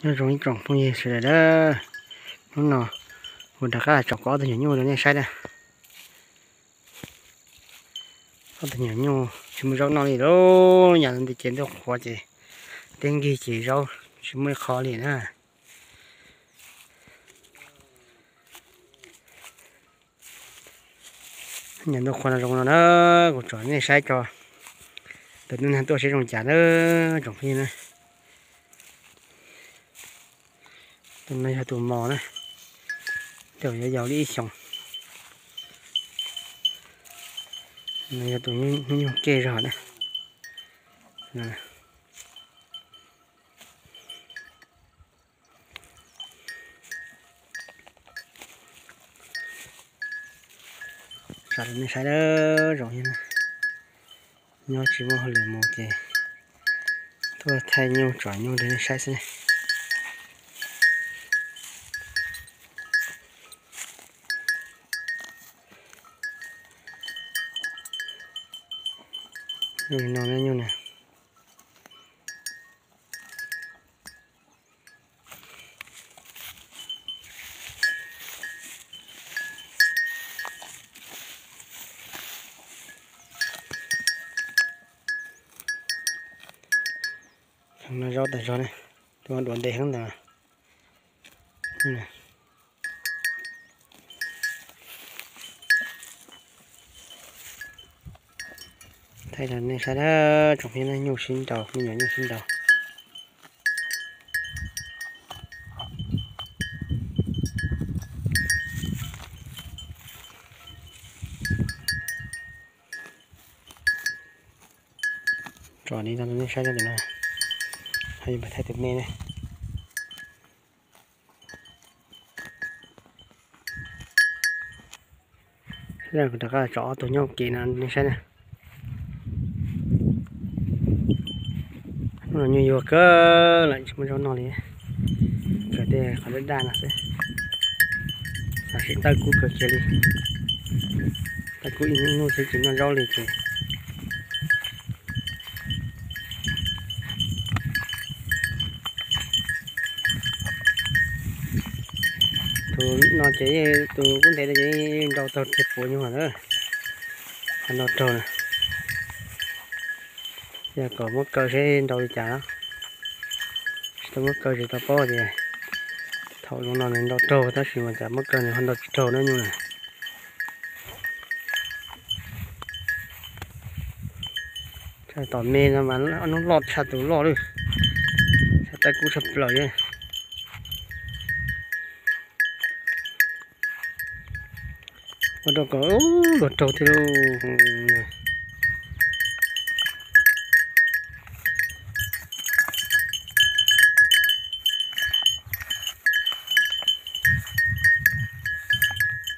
Nyob zoo ib tsoom phooj ywg sawv daws na, hnub no kuv rov qab tsom ob tug nyuam nyuj rau nej saib na. Ob tug nyuam nyuj tsis muaj zaub noj li lauj, nyam ntawd ces ntuj qhuav ces teb nkig ces zaub tsis muaj ib qho li na. Nyam ntuj qhuav no zoo no na, kuv tsom nej saib tso, tus ntuj nag tuaj seb zoo cas na tsoom phooj ywg na. Tus no yog tus mos na, tus yuav yau li ib xyoos. No yog tus nyuj nyuj kej zog na. Tsom rau nej saib na, zoo li na. Nyob tsis muaj hauj lwm mus ces tuaj thaij nyuj tsom nyuj rau nej saib xwb ne. Nyuj no nyuj na. Zaub tas zog ne, tus duav ntev heev ntawd. Thaij rau nej saib na, tsoom phooj ywg, nyuj sib nraus, me nyuam nyuj sib nraus. Tsom li no nej saib tus no, ho yuav thaij tus me ne. Kuv rov qab tsom ob tug nyob kev no nej saib na. Hnub no nyuj yuag kawg lawm tsis muaj zaub noj li, kawg tej qhov daj daj no xwb. Tam sim tawb kub kawg kiag li, tawb kub ib hnub xwb tsis noj zaub li ces. Tus no ces tus kub ntev no ces nrau taug kiag puav nyuag na, ho nrau raug na. Yog kom muab kaw seb nrau li cas, tsis tau muab kaw tsis tau paub tias thaum zoo no nws nrau raug tab sis mas cas muab kaw nws ho nrau tsis raug na nyuj na. Thaij tom me no mas hnub loj tshaj tus loj li, thaij tawb kub tshaj plaws li. Ua rau kom luag raug thiab lauj.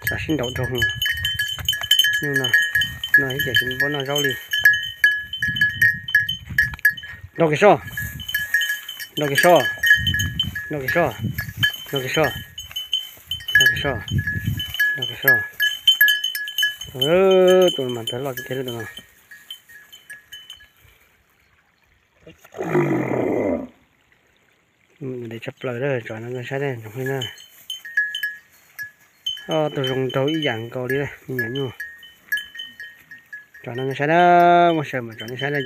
Tsam sib nraus raug nyuj no, no ib ces tsis paub noj zaub li. Nrau kev so, nrau kev so, nrau kev so, nrau kev so, nrau kev so, nrau kev so. Tus mas ntawd loj tiag tiag tus no. Ntev tshaj plaws, tsom no nej saib tsoom phooj ywg na. Ob tug zoo nraug ib yam nkaus li me nyuam nyuj. Tsom no nej saib na, muaj sawm mas tsom nej saib na,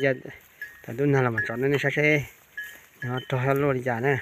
tam ntuj nag los mas tsom no nej saib seb nws ho raug luaj li cas na.